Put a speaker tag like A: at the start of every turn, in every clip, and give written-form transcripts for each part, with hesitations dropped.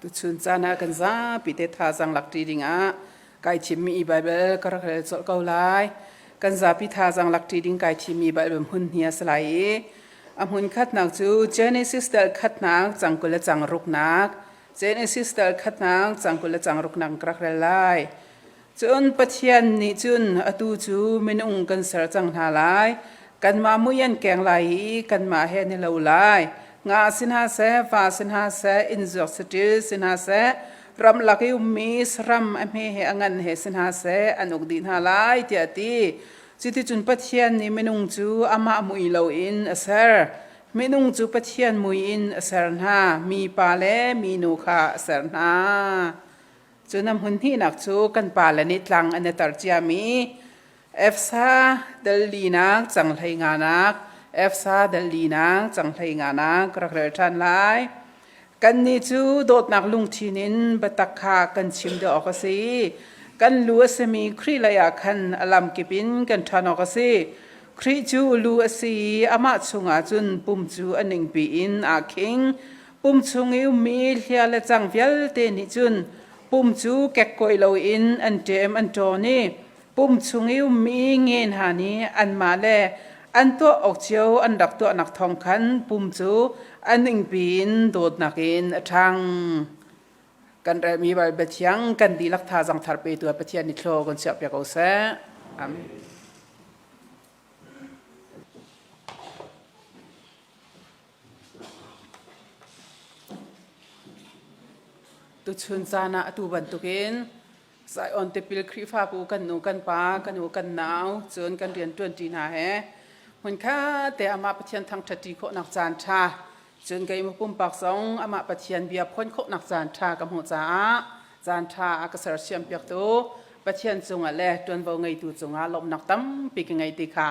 A: Tuchun caan ah kan zapi te thazaang lak ṭi dingah kai thimmi Baibal ka rak rel colh ko lai. Kan zapi thazaang lak ṭi ding kai thimmi Baibal hmun hi a si lai i a hmun khatnak cu Genesis dal khatnak cang 20 le cang ruknak Genesis dal khatnak cang 20 le cang ruknak ka rak rel lai. Cun Pathian nih cun atu cu minung kan ser cang hna lai. Kanmah mui an keng lai i kanmah he an i lo lai. Nga si hna seh, va si hna seh, inn zuak saṭil si hna seh, ramlak i ummi saram a hme he a ngan he si hna seh, an uk dih hna lai, tiah a ti. Cuticun Pathian nih minung cu amah mui loin a ser. Minung cu Pathian mui in a ser hna, mipa le minu kha a ser hna. Cun a hmun hnihnak cu kan pale nih tlang an i tar ciami EFSA dal linak cang hlei nganak EFSA dal linak cang hlei nganak ka rak rel ṭhan lai. Kannih cu dawtnak lungthin in biatak kha kan chim deuh awk a si. Kan lu a simi Khrih lei ah khan a lamkip in kan ṭhan awk a si. Khrih cu lu a si i amah chungah cun pum cu a ningpi in aa khing. Pum chung i ummi hlia le cang vialte nih cun pum cu kekkuai loin an ṭem an ṭawn i pum chung i ummi nge hna nih anmah le an tuah awk cio an rak tuahnak thawng khan pum cu a ningpi in dawtnak in a ṭhang. Kan relmi Baibal thiang kan dihlak thazaang thar petu ah Pathian nih thlaw kan chiahpiak ko seh. Amen. Tuchun caan ah atu bantukin Zion tipil Khrihfabu kan nu kan pa kan u kan nau cun kan rian ṭuanṭi hna he hmunkhat te amah Pathian thangṭhatṭi khawhnak caan ṭha cun keimah pumpak zong amah Pathian bia phuan khawhnak caan ṭha ka hmuh caah caan ṭha a ka sersiam piaktu Pathian cungah le ṭuanvo ngeitu cungah lawmhnak tampi ka ngei ti kha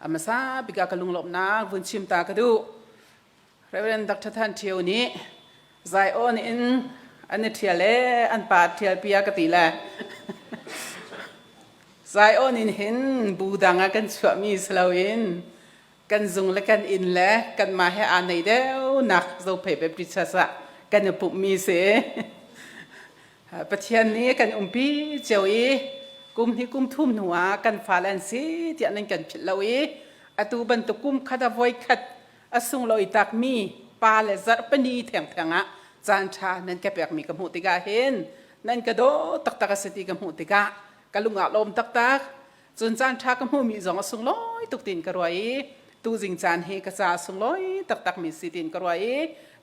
A: a hmasa bik ah ka lunglawmhnak vun chim ta ka duh. Reverend Dr. Than Thio nih Zion in an i ṭhial e an pa ṭhial pia ka ti le Zion in hin bu dang ah kan chuahmi si loin kan zung le kan inn le kanmah he aa nei deuh nak Zophei Baptist Church ah kan i pumhmi si. Pathian nih kan umpi cio i kum hi kum thum hnu ah kan fale an si tiah nan kan philh lo i atu bantuk kum khat a voi khat a sunglawi takmi pa le zarhpini thengtheng ah caan ṭha nan ka pekmi ka hmuh tikah hin nan ka daw taktak a si ti ka hmuh tikah ka lung ah lawm taktak. Cun caan ṭha ka hmuhmi zong a sunglawi tuk tiin ka ruah i tuzing caan hi ka ca a sunglawi taktakmi si tiin ka ruah i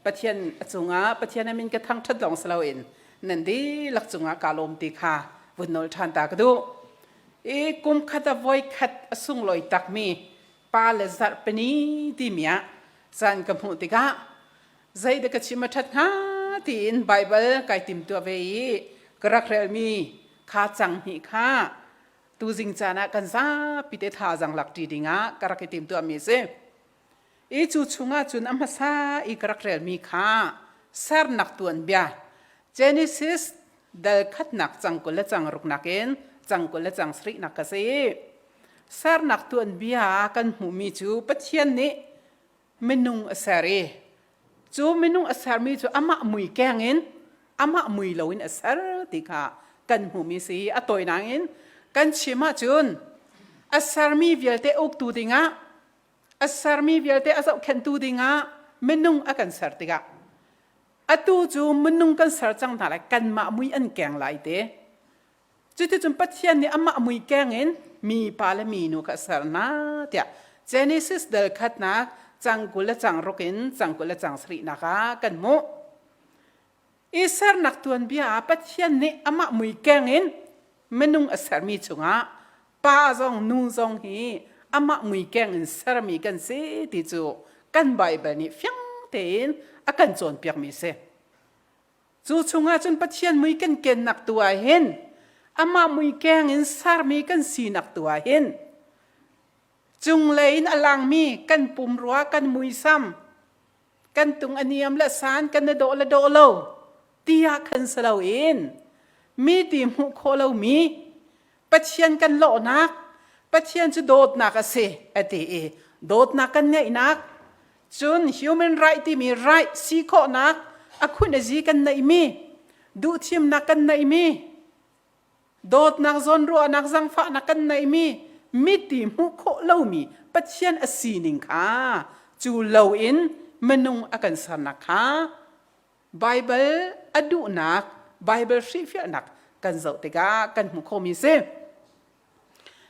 A: Pathian a cungah Pathian a min ka thangṭhat lawng si loin nan dihlak cungah kaa lawm ti kha vun nawl ṭhan ta ka duh. I kum khat a voi khat a sunglawi takmi pa le zarhpini timi ah caan ka hmuh tikah zeidah ka chim a ṭhat hnga tiin Baibal kai timtuah ve i ka rak relmi kha cang hnih kha tuzing caan ah kan zapi te thazaang lak ṭi dingah ka rak i timtuahmi a si. I cu chungah cun a hmasa i ka rak relmi kha sernak tuanbia Genesis dal khatnak cang 20 le cang ruknak in cang 20 le cang sarihnak ka si. Sernak tuanbia kan hmuhmi cu Pathian nih minung a ser i cu minung a sermi cu amah mui keng in amah mui loin a ser ti kha kan hmuhmi si. A tawinak in kan chim ahcun a sermi vialte uktu dingah, a sermi vialte a zohkhenhtu dingah minung a kan ser tikah atu cu minung kan ser cang hna lai, kanmah mui an keng lai te. Cuticun Pathian nih amah mui keng in mipa le minu kha a ser hna tiah Genesis dal khatnak cang 20 le cang ruk in cang 20 le cang sarihnak ah kan hmuh. I sernak tuanbia ah Pathian nih amah mui keng in minung a sermi chungah pa zong nu zong hi amah mui keng in sermi kan si ti cu kan Baibal nih fiang tein a kan cawnpiakmi a si. Cu chungah cun Pathian mui kan kennak tu ah hin amah mui keng in sermi kan sinak tu ah hin cunglei in a langmi kan pumrua, kan muisam, kan tung a niam le san, kan i dawh le dawh lo tiah khan si loin mi ti hmuh khawh lomi Pathian kan lawhnak, Pathian cu dawtnak a si a ti i dawtnak kan ngeihnak, cun human right timi right si khawhnak a khun a zi kan neihmi. Duhthimnak kan neihmi, dawtnak zawnruahnak zangfahnak kan neihmi, miti hmuh khawh lomi Pathian a sining kha cu loin minung a kan sernak kha Baibal a duhnak, Baibal hrihfiahnak kan zoh tikah kan hmuh khawhmi si.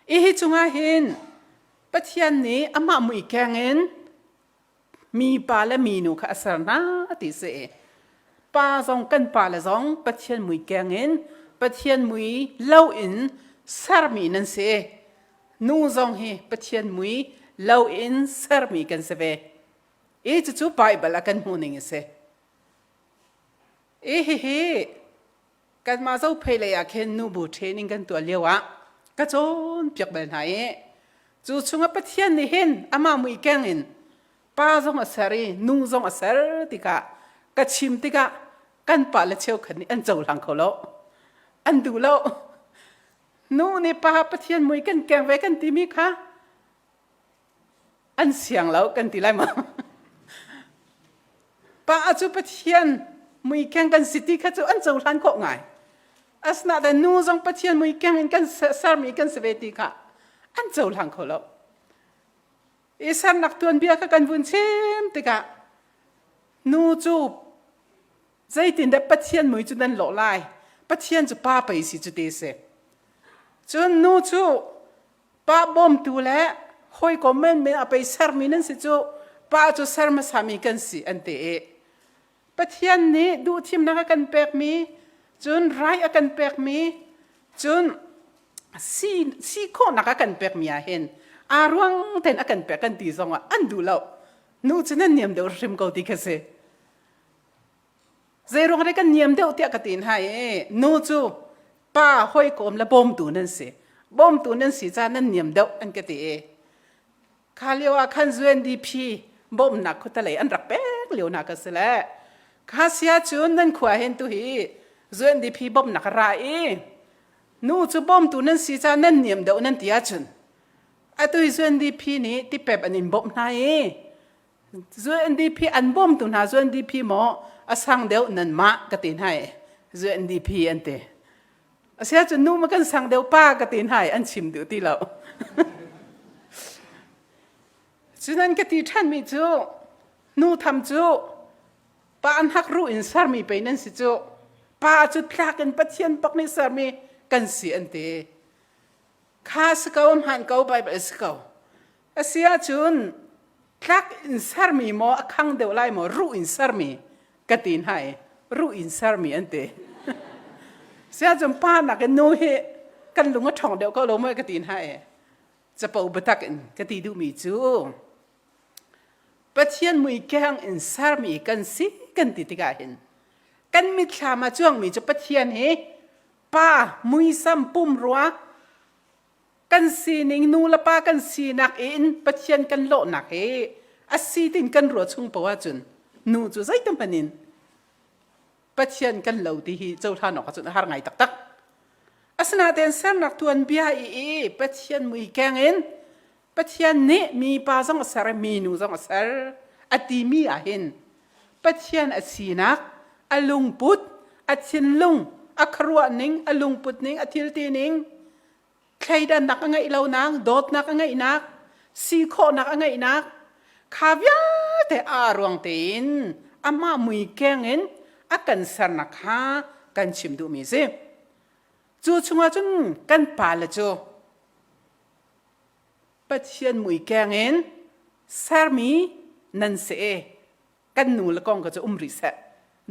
A: Hi cungah hin Pathian nih amah mui keng in mi pa le minu kha a ser hna ti si. Pa zong kan pa le zong Pathian mui keng in Pathian mui lo in sermi nan si. Nu zong hi Pathian mui lo in sermi kan si ve. I cucu Baibal a kan hmuh ning a si. I hihi kanmah Zophei lei ah khin nubu training kan tuah lio ah ka cawnpiak bal hna i cu chungah Pathian nih hin amah mui keng in pa zong a ser i nu zong a ser tikah ka chim tikah kan pa le cheukhat nih an cohlang kho lo an duh lo nu nih pa Pathian mui kan keng ve kan timi kha an siang lo kan ti lai maw pa cu Pathian muikeng kan si ti kha cu an cohlan khawh ngai asinain nu zong Pathian muikeng in kan sermi kan si ve ti kha an cohlang kho lo i sernak tuanbia kha kan vun chim tikah nu cu zeitindah Pathian mui cu nan lawh lai Pathian cu pa pei si cu ti si cun nu cu Pa bawmtu le hawikom menmen a pei sermi nan si cu pa cu ser hmasami kan si an ti i Pathian nih duhthimnak a kan pekmi cun rai a kan pekmi cun si, si khawhnak a kan pekmi ah hin aa ruang tein a kan pek kan ti zongah an duh lo nu cu nan niam deuh hrim ko ti kha si Zeiruang deh kan niam deuh tiah ka ti hna i nu cu pa hawikom le bawmtu nan si. Bawmtu nan si caah nan niam deuh an ka ti i kha lio ah khan UNDP bawmhnak khutalei an rak pek lio hna ka si le kha sia cun nan khua hin tu hi UNDP bawmhnak a ra i nu cu bawmtu nan si caah nan niam deuh nan ti ahcun atu hi UNDP nih tipep an in bawmh hna i UNDP an bawmtu hna UNDP maw a sang deuh nanmah ka ti hna i UNDP an ti. Asiahcun nu ma kan sang deuh pa ka ti hna i an chim duh ti lo. Cun an ka ti ṭhanmi cu nu tham cu pa an hak ruh in sermi pei nan si cu pa cu tlak in Pathian bak nih sermi kan si an ti. Kha si ko hmaan ko Bible si ko. A si ahcun tlak in sermi maw a khang deuh lai maw ruh in sermi ka ti hna i ruh in sermi an ti. Siahcun pa nakin nu hi kan lung a ṭhawng deuh ko lo maw ka ti hna i capo biatak in ka ti duhmi cu Pathian mui keng in sermi kan si kan ti tikah hin kan mitthlam ah cuangmi cu Pathian hi pa muisam pumrua kan sining nu le pa kan sinak in Pathian kan lawhnak hi a si tin kan ruah chung poah ahcun nu cu zeitahmanh in Pathian kan lo ti hi cohlan awk ahcun a har ngai taktak. Asinain sernak tuanbia i i Pathian mui keng in Pathian nih mi pa zong a ser i mi nu zong a ser a timi ah hin Pathian a sinak a lungput a thinlung a khuaruah ning a lungput ning a thilti ning thleidannak a ngeih lonak, dawtnak a ngeihnak, si khawhnak a ngeihnak, kha vialte aa ruang tein amah mui keng in a kan sernak kha kan chim duhmi si. Cu chungah cun kan pale cu Pathian mui keng in sermi nan si i kan nu le kong ka cu um rih seh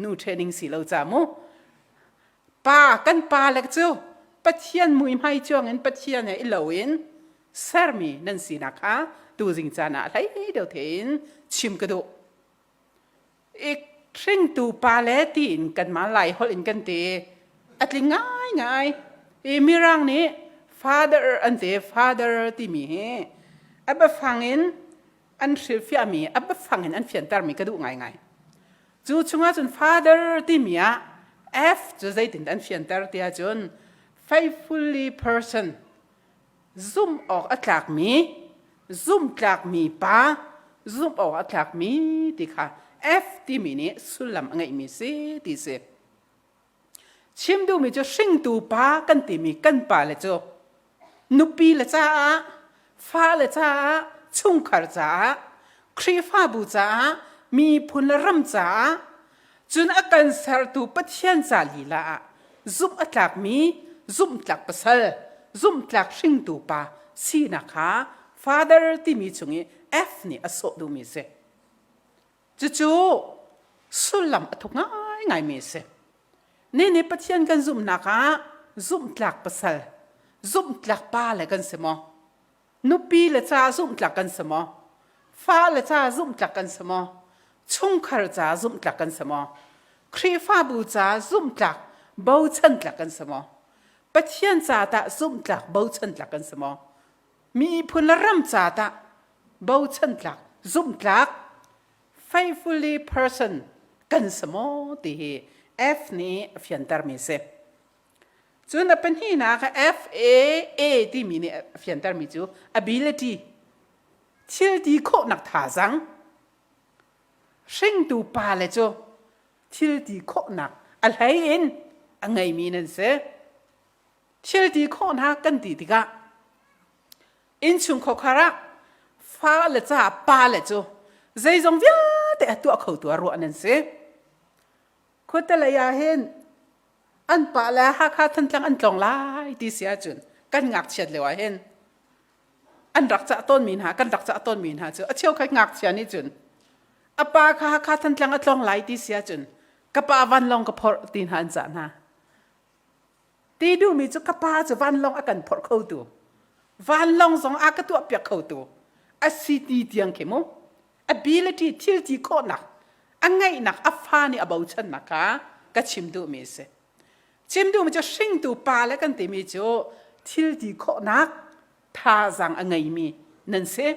A: nu training si lo ca mu pa kan pa le cu pathian mui hmai chuang in pathian he i lo in sermi nan sinak kha tuzing caan ah hlei deuh thein chim ka duh i hringtu pa le tiin kanmah lai holh in kan ti a tling ngai ngai i mirang nih father an ti father timi hi a biafang in an hrilhfiahmi a biafang in an fiantermi ka duh ngaingai. Cu chungah cun father timi ah F cu zeitin an fianter ti ahcun faithfully person zumh awk a tlakmi zumhtlakmi pa zumh awk a tlakmi ti kha F timi nih sullam a ngeihmi si ti si. Chim duhmi cu hringtu pa kan timi kan pale cu nupi le caah, fale caah, chungkhar caah, Khrihfabu caah, miphun le ram caah, cun a kan sertu Pathian ca lila ah zumh a tlakmi zumhtlak pasal, zumhtlak hringtu pa sinak kha Father timi chung i F nih a sawh duhmi a si. Cucu sullam a thuk ngaingaimi a si. Ni nih Pathian kan zumhnak ah zumhtlak pasal, zumhtlak pa le kan si maw? Nupi le ca zumhtlak kan si maw? Fa le ca zumhtlak kan si maw? Chungkhar ca zumhtlak kan si maw? Khrihfabu ca zumhtlak, bochantlak kan si maw? Pathian ca tah zumhtlak, bochantlak kan si maw? Miphun le ram ca tah bochantlak, zumhtlak, faithfully person kan si maw ti hi F nih a fiantermi a si. Cun a pahnihnak F A A timi nih a fiantermi cu ability thil ti khawhnak thazaang hringtu pa le cu thil ti khawhnak a hlei in a ngeimi nan si. Thil ti khawhnak kan ti tikah Innchungkhar ah fa le ca pa le cu zeizong vialte a tuah khotu ah ruah nan si. Khuatelei ah hin an pa le Hakha Thantlang an tlawng lai ti si ahcun kan ngakchiat lio ah hin an rak cah tawnmi hna kan rak cah tawnmi hna cu a cheukhat ngakchia nih cun a pa kha Hakha Thantlang a tlawng lai ti si ahcun ka pa vanlawng ka phorh ti hna an cah hna. Ti duhmi cu ka pa cu vanlawng a kan phorh khotu, vanlawng zong a ka tuahpiak khotu a si ti tiang khi mu ability thil ti khawhnak a ngeihnak a fa nih a bochannak kha ka chim duhmi a si. Chim duhmi cu hringtu pa le kan timi cu thil ti khawhnak thazaang a ngeimi nan si.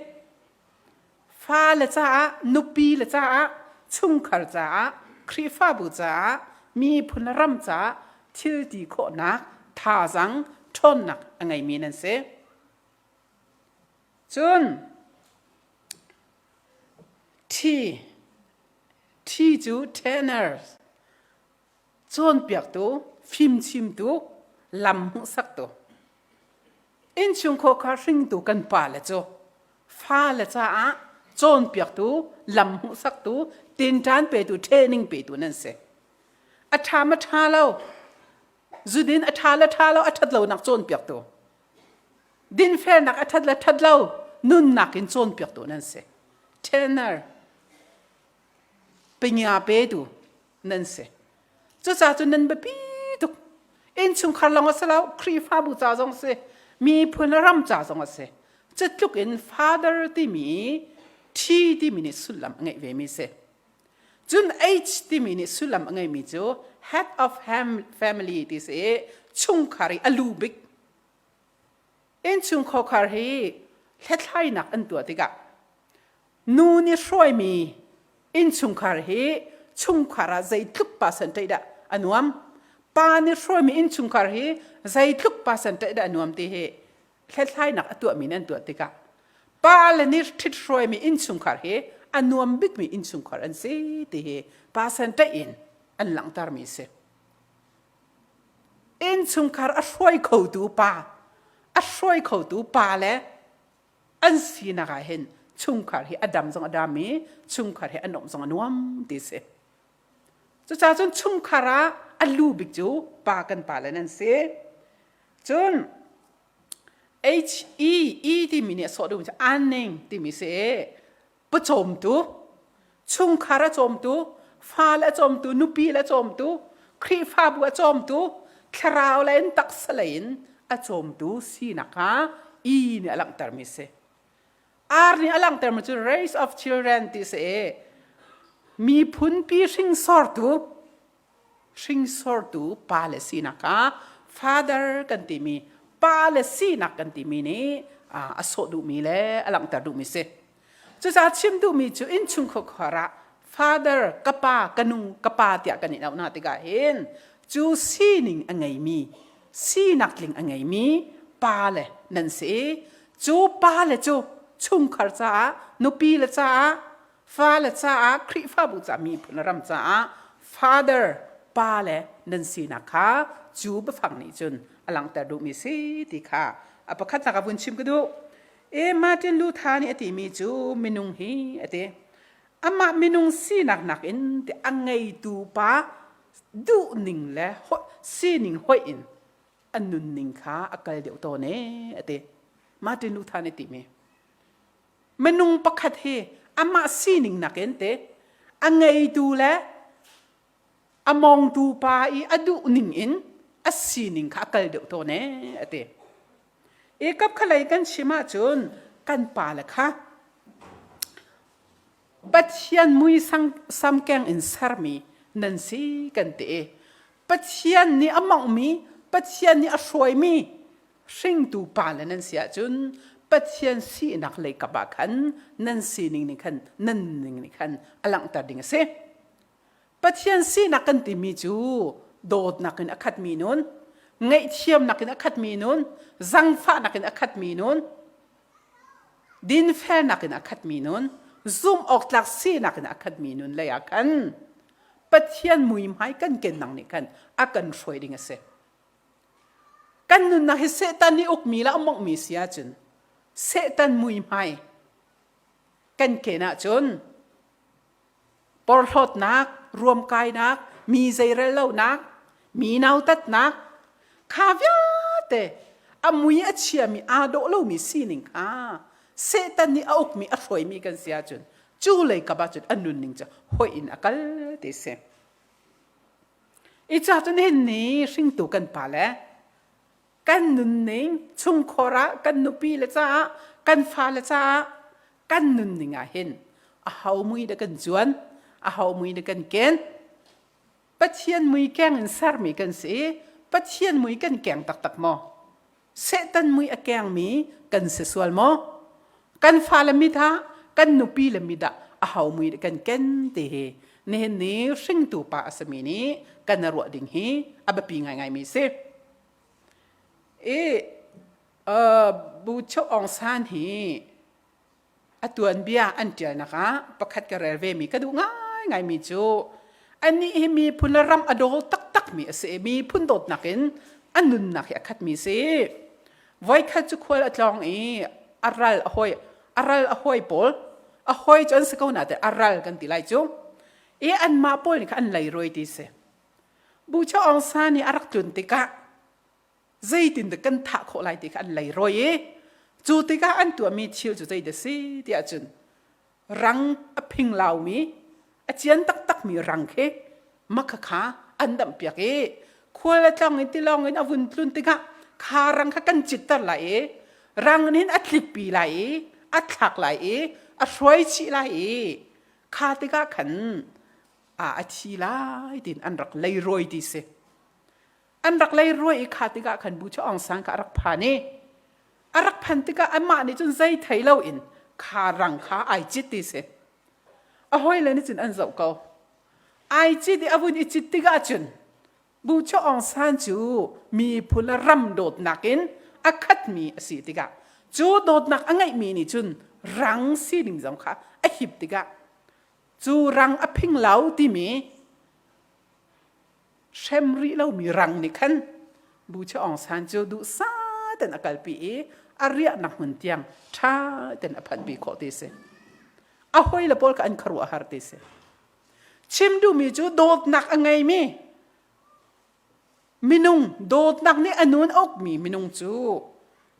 A: Fale caah, nupi le caah, chungkhar caah, Khrihfabu caah, miphun le ram caah thil ti khawhnak thazaang ṭhawnnak a ngeimi nan si. Cun T, T cu tenors, cawnpiaktu, fimchimtu, lam hmuhsaktu. Innchungkhar hringtu kan pale cu fale caah cawnpiaktu, lam hmuhsaktu, tinṭan petu, training petu nan si. A ṭha ma ṭha lo, zudin a ṭha le ṭha lo, a ṭhat lonak cawnpiaktu, dinfelnak a ṭhat le ṭhat lo, nunnak in cawnpiaktu nan si. Trainer, pinya petu nan si. Cucaah cun nan biapi tuk. Innchungkhar lawng a si lo, Khrihfabu ca zong a si, miphun le ram ca zong a si. Cutluk in father timi T timi nih sullam a ngeih vemi a si. Cun H timi nih sullam a ngeihmi cu head of family ti si i chungkhar i a lu bik. Innchungkhar hi hlathlainak an tuah tikah Nu nih hruaimi innchungkhar hi chungkhar ah zeitluk percentage dah a nuam? Pa nih hruaimi innchungkhar hi zeitluk percentage dah a nuam ti hi hlathlainak a tuahmi nih an tuah tikah pa le nih ṭhit hruaimi innchungkhar hi a nuam bikmi innchungkhar an si ti hi percentage in an langhtermi a si. Innchungkhar a hruai khotu pa, a hruai khotu pa le an sinak ah hin chungkhar hi a dam zong a dam i chungkhar hi a nuamh zong a nuam ti a si. Cucaah cun chungkhar ah a lu bik cu pa kan pa le nan si. Cun H E E timi nih a sawh duhmi cu anning timi si i pawcawmtu, chungkhar a cawmtu, fale a cawmtu, nupi le a cawmtu, Khrihfabu a cawmtu, thlarau lei in taksa lei in a cawmtu sinak kha E nih a langhtermi a si. R nih a langhtermi cu race of children ti a si i miphunpi hringsortu hringsortu pale sinak ah father kan timi pale sinak kan timi nih a sawh duhmi le a langhter duhmi si. Cucaah chim duhmi cu innchungkhar ah father ka pa ka nu ka pa tiah kan in auh hna tikah hin cu sining a ngeimi sinak tling a ngeimi pa le nan si cu pa le cu chungkhar caah nupi le caah fale caah Khrihfabu caah miphun ram caah father pa. pa le nan sinak kha cu biafang nih cun a langhter duhmi si ti kha a pakhatnak a vun chim ka duh. E Martin Luther nih a timi cu minung hi a ti. Amah minung sinak nakin ti a ngeitu pa duhning le sining hoih in a nunning kha a kal deuh tawn ee a ti. Martin Luther nih timi. Minung pakhat hi amah sining nakin te a ngeitu le a mongtu pa i a duh ning in a sining kha a kal deuh tawn ee a ti. I kap khalei kan chim ahcun kan pa le kha Pathian mui samkeng in sermi nan si kan ti i Pathian nih a monghmi Pathian nih a hruaimi hringtu pa le nan si ahcun Pathian sinak lei kap ah khan nan sining nih khan nan ning nih khan a langhter ding a si. Pathian sinak kan timi cu dawtnak in a khatmi nun, ngaihthiamnak in a khatmi nun, zangfahnak in a khatmi nun, dinfelnak in a khatmi nun, zumh awktlak sinak in a khatmi nun lei ah khan Pathian muihmai kan kennak nih khan a kan hruai ding a si. Kan nunnak hi Satan nih ukmi le a monghmi si ahcun Satan muihmai kan ken ahcun porhlawtnak, ruamkainak, mi zeirel lonak, mi nautatnak kha vialte a mui a chiami aa dawh lomi sining kha Satan nih a ukmi a hruaimi kan si ahcun cu lei kap ahcun a nunning cu hoih in a kal ti si. I ca cu nihin ni hringtu kan pa le kan nunning chungkhor ah kan nupi le caah kan fale caah kan nunning ah hin a ho mui dah kan cuan a ho mui dah kan ken Pathian mui keng in sermi kan si i Pathian mui kan keng taktak maw Satan mui a kengmi kan si sual maw kan fale mit ah kan nupi le mit ah a ho mui dah kan ken ti hi nihin ni hringtu pa a simi nih kan ruah ding hi a biapi ngaingai mi si i Bu Chok Aung San hi a tuanbia an ṭialnak ah pakhat ka rel ve mi ka duh ngaingai mi cu anih hi miphun le ram a daw taktak mi a si i miphun dawtnak in a nunnak hi a khat mi si. Voikhat cu khual a tlawng i a ral a hawi a ral a hawi pawl a hawi cu an si ko na te a ral kan ti lai cu i anmah pawl nih kha an leirawi ti si. Bu Chaw Aung San nih a rak tlun tikah zeitindah kan thah khawh lai ti kha an leirawi i cu tikah an tuahmi thil cu zeidah si tiah cun rang a phing laumi a cian taktakmi rang khi makha kha an damhpiak i khual a tlong in tilawng in a vun tlun tikah kha rang kha kan citter lai i rang nin a tlikpi lai i a thlak lai i a hruai chih lai i kha tikah khan a a thi lai tiin an rak leirawi ti si. An rak leirawi i kha tikah khan Bu Chaw Aung San kha a rak phan i a rak phan tikah amah nih cun zei thei loin kha rang kha ai cit ti si. A hawile nih cun an zoh ko. Ai cit i a vun i cit tikah cun Bu Chaw Aung San cu miphun le ram dawtnak in a khatmi a si tikah cu dawtnak a ngeihmi nih cun rang sining zong kha a hip tikah cu rang a phing lo timi hrem rih lomi rang nih khan Bu Chaw Aung San cu duhsah ten a kalpi i a riahnak hmun tiang ṭha ten a phanhpi khawh ti si. A hawile pawl kha an khuaruah har ti si. Chim duhmi cu dawtnak a ngeimi minung dawtnak nih a nun a ukmi minung cu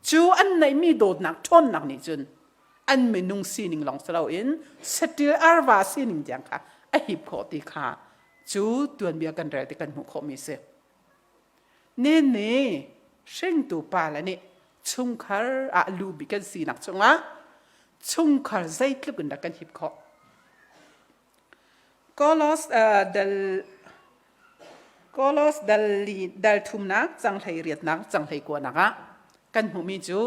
A: cu an neihmi dawtnak ṭhawnnak nih cun an minung sining lawng si loin saṭil arva sining tiang kha a hip khawh ti kha cu tuanbia kan rel ti kan hmuh khawhmi si. Nene hringtu pa le nih chungkhar ah lubi kan sinak chungah chungkhar zeitluk in dah kan hip khawh. Kolos uh, dal Kolos dal li dal thumnak canghlei riatnak canghlei kuanak ah kan hmuhmi cu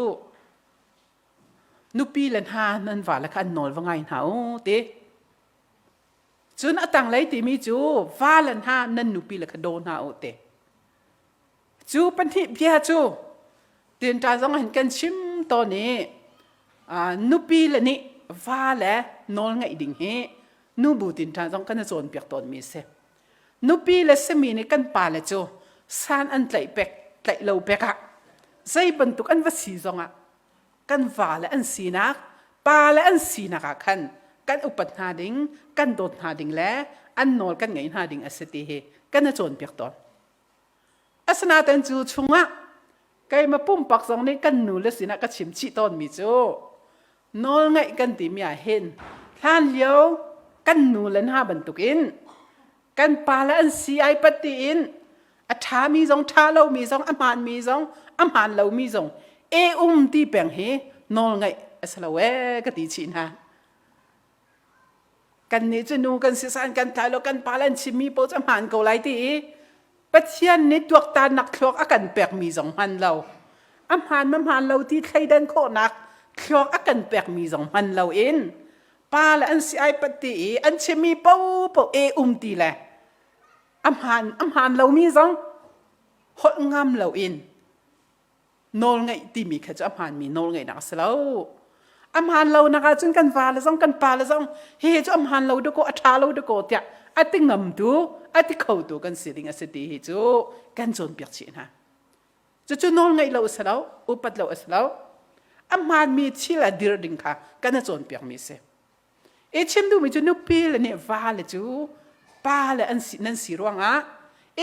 A: nupi le hna nan va le kha an nawl va ngai hna u ti Cun a tanglei timi cu va le hna nan nupi le kha daw hna u ti. Cu pahnih bia cu tinṭa zong hin kan chim tawn i nupi le nih va le nawl ngeih ding hi nubu tinṭa zong kan i cawnpiak tawnmi a si. Nupi le simi nih kan pale cu san an tlaih pek tlaih lo pek ah zei bantuk an va si zongah kan vale an sinak pale an sinak ah khan kan upat hna ding kan dawt hna ding le an nawl kan ngaih hna ding a si ti hi kan i cawnpiak tawn. Asinain cu chungah keimah pumpak zong nih kan nu le sinah ka chim chih tawnmi cu nawlngaih kan timi ah hin hlan lio kan nu le hna bantukin kan pa le an si ai pat tiin a ṭhami zong ṭha lomi zong a hmaanmi zong a hmaan lomi zong e um ti peng hi nawlngaih a si lo ee ka ti chih hna. Kannih cu nu kan si san kan tlai lo kan pa le an chimmi paoh cu a hmaan ko lai ti i Pathian nih tuaktannak thluak a kan pekmi zong hman lo. A hmaan ma hmaan lo ti thleidan khawhnak thluak a kan pekmi zong hman lo in pa le an si ai pat ti i an chimmi paohpaoh e um ti le a hmaan a hmaan lomi zong holh ngam lo in nawlngaih timi kha cu a hmaanmi nawlngaihnak a si lo. A hmaan lonak ahcun kan va le zong kan pa le zong hi cu a hmaan lo dakaw a ṭha lo dakaw tiah a ti ngamtu a ti khotu kan si ding a si ti hi cu kan cawnpiak chih hna. Cucu nawlngaih lo a si lo, upat lo a si lo. A hmaanmi thil a dir ding kha kan i cawnpiakmi a si. I chim duhmi cu nupi le nih va le cu pa le an si, nan si ruangah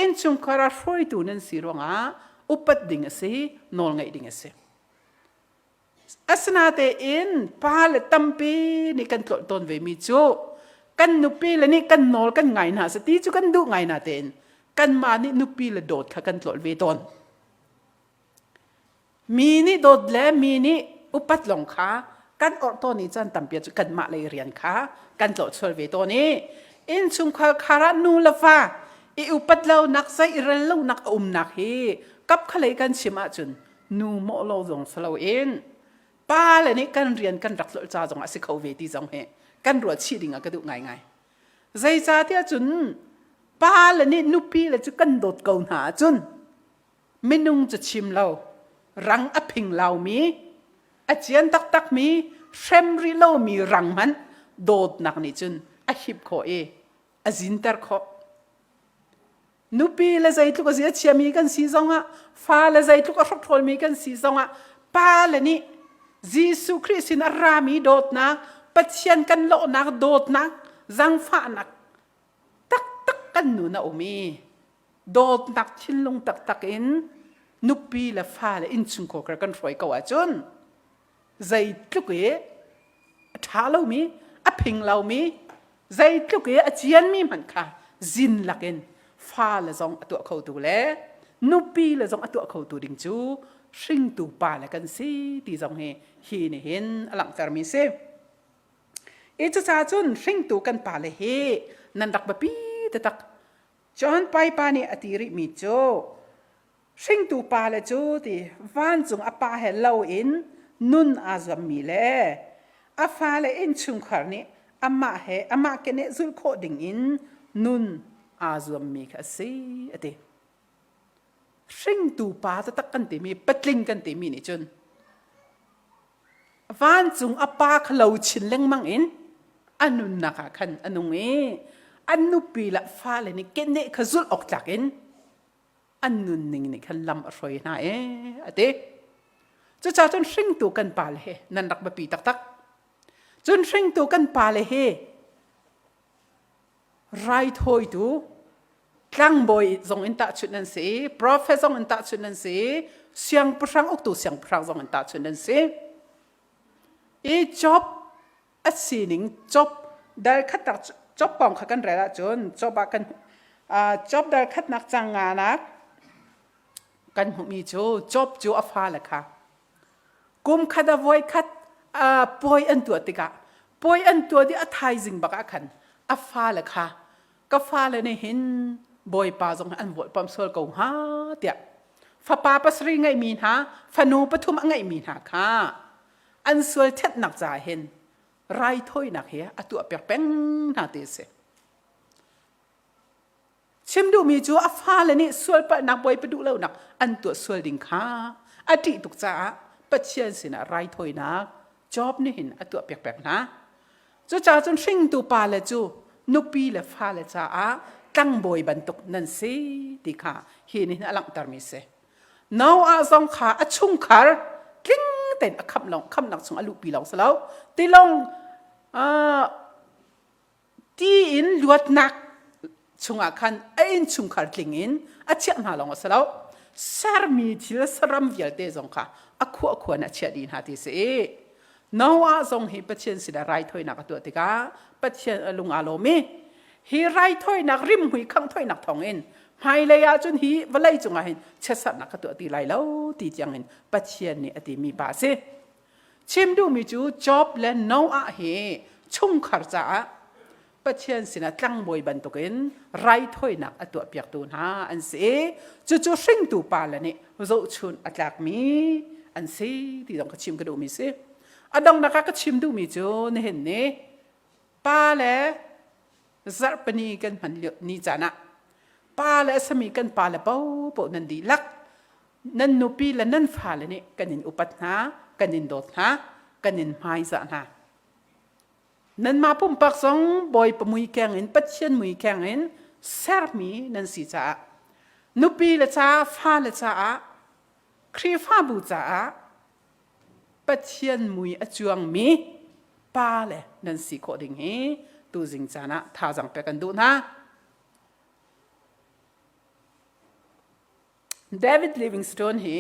A: innchungkhar ah hruaitu nan si ruangah upat ding a si, nawl ngeih ding a si. Asinatein pa le tampi nih kan tlawlh tawn ve mi cu kan nupi le nih kan nawl kan ngai hna seh ti cu kan duh ngai na tein kanmah nih nupi le dawt kha kan tlawlh ve tawn. Mi nih dawt le mi nih upat lawng kha kan orh tawn i caan tampi cu kanmah lei rian kha kan tlawhchual ve tawn i innchungkhar khar ah nu le fa i upat lonak zei i rel lonak a umnak hi kap khalei kan chim ahcun nu mawh lo zong si loin pa le nih kan rian kan rak tlolh ca zong a si kho ve ti zong hi kan ruah chih ding ah ka duh ngaingai. Zeicahtiah cun pa le nih nupi le cu kan dawt ko hna ahcun minung cu chim lo rang a phing laumi a cian taktakmi hrem rih lomi rang hmanh dawtnak nih cun a hip khawh i a zinter khawh nupi le zeitluk a zia chiami kan si zongah fa le zeitluk a hrokhrawlmi kan si zongah pa le nih Jesuh Khrih sin a rami dawtnak Pathian kan lawhnak dawtnak zangfahnak taktak kan nun a um i dawtnak thinlung taktak in nupi le fale innchungkhar kan hruai ko ahcun zeitluk i a ṭha lomi a phing lomi zeitluk i a cianmi hmanh kha zin lakin fale zong a tuah khotu le nupi le zong a tuah khotu ding cu hringtu pa le kan si ti zong hi hi nih hin a langhtermi si. I cucaah cun hringtu kan pale hi nan rak biapi taktak. John Piper nih a ti rihmi cu hringtu pale cu ti vancung a pa he lo in nun aa zuammi le a fale innchungkhar nih amah he amah keneh zulh khawh ding in nun aa zuammi kha a si a ti. Hringtu pa taktak kan timi patling kan timi nih cun Vancung a pa kha lo chin lengmang in a nunnak ah khan a nung i an nupi le fale nih keneh kha zulh awk tlak in an nunning nih khan lam a hruai hna ee a ti. Cucaah cun hringtu kan pale he nan rak biapi taktak. Cun hringtu kan pale hi raithawitu tlangbawi zong in tahchunh an si prophet zong in tahchunh an si siangpahrang uktu siangpahrang zong in tahchunh an si i Job a sining Job dal khatnak Job kong kha kan rel ahcun Job ah kan Job dal khatnak cang nganak kan hmuhmi cu Job cu a fale kha Kum khat a voi khat puai an tuah tikah puai an tuah dih a thaizing bak ah khan a fale kha ka fale nih hin bawipa zong an vawlpam sual ko hnga tiah fapa pasarih ngeihmi hna fanu pathum a ngeihmi hna kha an sual thenhnak caah hin raithawinak hi a tuah piak peng hna ti a si. Chim duhmi cu a fale nih sualpalhnak bawipa duh lonak an tuah sual ding kha a ṭih tuk caah Pathian sinah raithawinak Job nih hin a tuah piak peng hna. Cucaah cun hringtu pale cu nupi le fale caah tlangbawi bantuk nan si ti kha hi nih a langhtermi si. Noah zong kha a chungkhar tling tein a khamh lawng khamhnak chung a luhpi lawng si lo tilawng ti in luatnak chungah khan a innchungkhar tling in a chiah hna lawng a si lo sermi thil saram vialte zong kha a khuah khuan a chiah dih hna ti si i Noah zong hi Pathian sinah raithawinak a tuah tikah Pathian a lung aa lawm i hi raithawinak rimhmui khanghthawinak thawngin hmailei ah cun hi vawlei cungah hin chiatserhnak ka tuah ti lai lo ti tiangin Pathian nih a timi pa a si. Chim duhmi cu Job le Noah hi chungkhar caah Pathian sinah tlangbawi bantukin raithawinak a tuahpiaktu hna an si i cucu hringtu pa le nih zohchun a tlakmi an si ti zong ka chim ka duhmi si. A donghnak ah ka chim duhmi cu nihin ni pa le zarhpini kan hman lio ni caan ah pa le a sami kan pa le paohpaoh nan dihlak nan nupi le nan fale nih kan in upat hna kan in dawt hna kan in hmaizah hna. Nanmah pumpak zong Bawipa mui keng in Pathian mui keng in sermi nan si caah nupi le ca fale caah Khrihfabu caah Pathian mui a cuangmi pa le nan si khawh ding hi tuzing caan ah thazaang pek kan duh hna. David Livingstone hi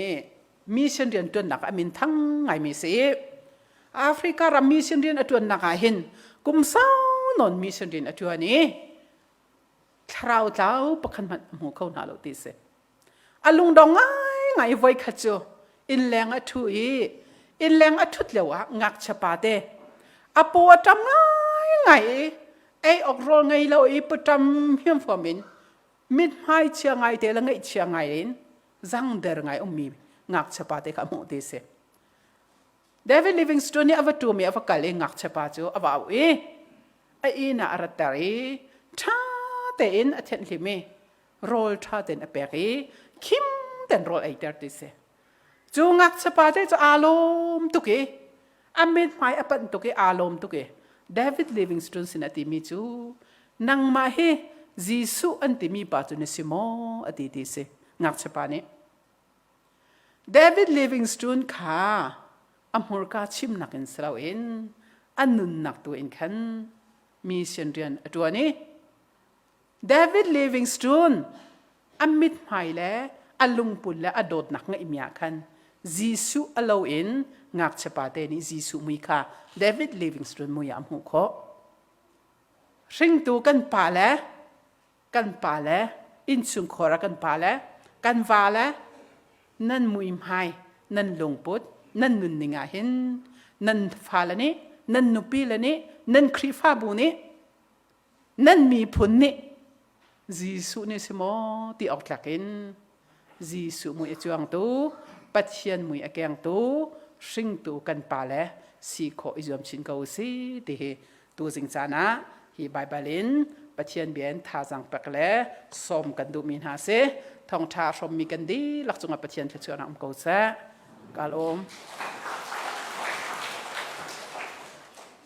A: mission rian ṭuannak ah min thang ngaimi si. Africa ram mission rian a ṭuannak ah hin kum sau nawn mission rian a ṭuan i thlarau tlau pakhat hmanh a hmu kho hna lo ti si. A lungdong ngaingai voi khat cu innleng a ṭhu i innleng a ṭhut lio ah ngakchia pa te a paw a ṭam ngaingai i ei awk rawl ngei lo i paṭam hiamfuam in mithmai chia ngai te le ngaihchia ngai in zangder ngai ummi ngakchia pa te kha a hmuh ti si. David Livingstone nih a va ṭum i a va kal i ngakchia pa cu a va auh i a inn ah a ratter i ṭha tein a thenhhlim i rawl ṭha tein a pek i khim tein rawl eiter ti si. Cu ngakchia pa te cu aa lawm tuk i a mithmai a panh tuk i aa lawm tuk i David Livingstone sin a timi cu nangmah hi Jesuh an timi pa cu na si maw a ti ti si ngakchia pa nih David Livingstone kha a hmurka chimnak in si loin a nunnak tu in khan mission rian a ṭuan i David Livingstone a mithmai le a lungput le a dawtnak ngeihmi ah khan Jesuh a lo in ngakchia pate nih Jesuh mui kha David Livingstone mui ah a hmuh khawh. Hringtu kan pa le kan pa le innchungkhar ah kan pa le kan va le nan muihmai nan lungput nan nunning ah hin nan fale nih nan nupi le nih nan Khrihfabu nih nan miphun nih Jesuh nih si maw ti awk tlak in Jesuh mui a cuangtu Pathian mui a kengtu hringtu kan pa le si khawh i zuam chin ko si ti hi tuzing caan ah hi Baibal in Pathian bia in thazaang pek le sawm kan duhmi hna si thawngṭha hrawmmi kan dihlak cungah Pathian thluachuahnak um ko seh. Ka lawm.